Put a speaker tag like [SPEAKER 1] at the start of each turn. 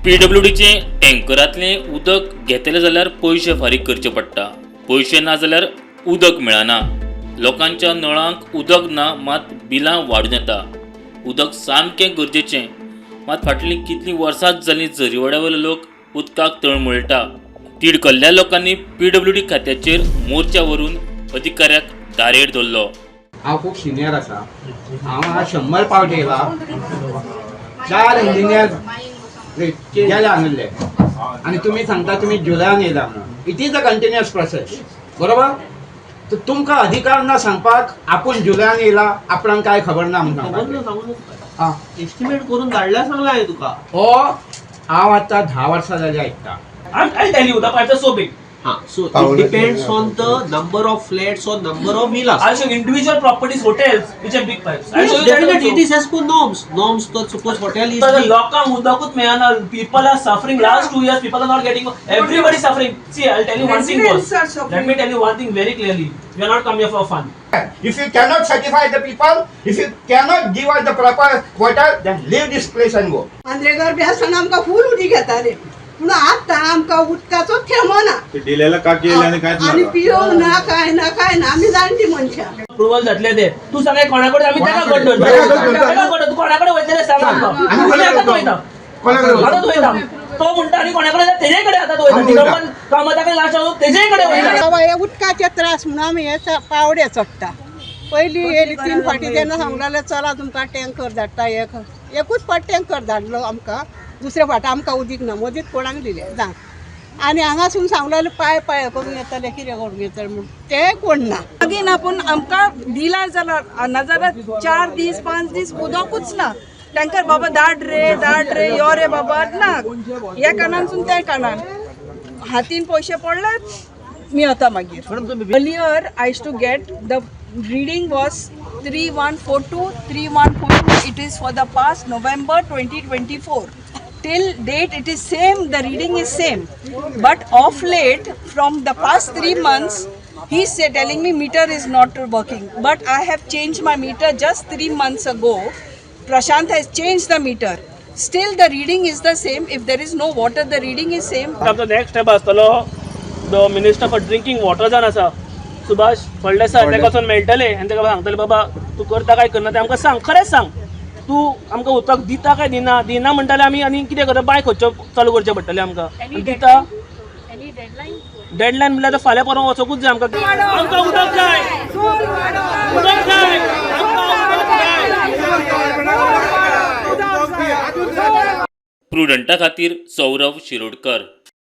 [SPEAKER 1] पीडब्ल्यूडीचे टँकरांतलें उदक घेतलें जाल्यार पयशे फारीक करचे पडटा. पयशे ना जाल्यार उदक मेळना. लोकांच्या नळांक उदक ना, मात बिलां वाडून येता. उदक सामकें गरजेचें, मात फाटलीं कितलीं वर्सांच जालीं झरीवाड्या वयले लोक उदकाक तळमळटा. तिडकल्ल्या लोकांनी पीडब्ल्यूडी खात्याचेर मोर्चा व्हरून अधिकाऱ्याक दारेर धरलो.
[SPEAKER 2] हांव खूब सिनियर आसा. हांव हांगा 100 पावट येयला. चार इंजिनियर गेले हांगल्ले आनी तुमी सांगता तुमी जुलयान येयला म्हणून. It is a continuous process, बरोबर? तर तुमकां अधिकार ना सांगपाक आपूण जुलयान येयला, आपणाक काय खबर ना म्हणून
[SPEAKER 3] खबर ना.
[SPEAKER 2] सांगपाक.
[SPEAKER 3] सांगू.
[SPEAKER 2] आं.
[SPEAKER 3] एस्टिमेट करून धाडल्या, सांगला हांवें तुका.
[SPEAKER 2] हो, हांव आतां 10 वर्सां जालीं आयकता.
[SPEAKER 4] I'll tell you, the pipes are so big.
[SPEAKER 3] हा, so it depends on the number of flats or number of villas.
[SPEAKER 4] I'll show you individual properties, hotels, which have big pipes. I'll show you that
[SPEAKER 3] definitely
[SPEAKER 4] also.
[SPEAKER 3] It is as per norms. Norms तर suppose hotel is
[SPEAKER 4] तर लोकांक उदकूच मेळना. People are suffering. Last 2 years, people are not getting. Everybody suffering. See, I'll tell you one thing,
[SPEAKER 5] Residents
[SPEAKER 4] boss.
[SPEAKER 5] are suffering.
[SPEAKER 4] Let me tell you one thing very clearly. We are not come here for fun.
[SPEAKER 2] If you cannot certify the people, if you cannot give us the proper water, then leave this place and go.
[SPEAKER 5] Mandrekar बी आसतना आमकां फूल उदीक येतालें, पूण आतां आमकां उदकाचो थेंबो ना.
[SPEAKER 6] ते डिलेला का केले आणि कांयच
[SPEAKER 5] आनी
[SPEAKER 6] ना.
[SPEAKER 5] पियोंक ना, काय ना, काय ना. आमी जाणटी मनशां.
[SPEAKER 4] अप्रुवल जातले ते तूं सांग, कोणा कडेन आमी ताका गट धरता, ताका गट. तूं कोणा कडेन वयतले सांग आमकां. आमी आतांच वयता, आतांच वयता. तो म्हणटा आनी कोणा कडेन तेजे कडेन आतांच वयता. दिगंबर कामता कडेन लास्ट तेजे कडेन वयता.
[SPEAKER 5] बाबा, हे उदकाचे त्रास म्हणून आमी हे पावडे चडटा. पयलीं येयली तीन फावटी तेन्ना सांगलेलें, चला तुमकां टँकर धाडटा. एक एकूच फावट टँकर धाडलो आमकां, दुसरे फावट आमकां उदीक ना. मदींच कोणाक दिलें ना. आनी हांगासून सांगलेलें पांय पांय करून येतले, कितें करून येतले म्हूण, तेंय कोण ना.
[SPEAKER 7] मागीर ना, पूण आमकां दिला जाल्यार, नाजाल्यार 4 दीस 5 दीस उदकूच ना. टँकर बाबा धाड रे, धाड रे, यो रे बाबा. ना ह्या कानानसून त्या कानान हातीन पयशे पडले, मी वता मागीर. Earlier I used to get the reading was 3142, 3142. It is for the past November 2024. Till date it is same, the reading is same, but off late, from the past 3 months, he is telling me meter is not working, but I have changed my meter just 3 months ago. Prashant has changed the meter. Still the reading is the same. If there is no water, the reading is same.
[SPEAKER 4] आमचो next step आसतलो the minister for drinking water जावन आसा सुभाष फळदेसाय, ताका वचोन मेळटले आनी ताका सांगतले, बाबा तूं करता काय करना तें आमकां सांग. खरेंच सांग, तूं आमकां उदक दिता काय दिना? दिना म्हणटाले आमी आनी कितें करता? बांय खोदच्यो चालू करचें पडटलें आमकां. आनी दिता डेडलायन म्हणल्यार आतां फाल्यां परवां वचोकूच जाय आमकां. आमकां उदक जाय, उदक जाय, आमकां उदक जाय.
[SPEAKER 1] प्रुडंटा खातीर सौरव शिरोडकर.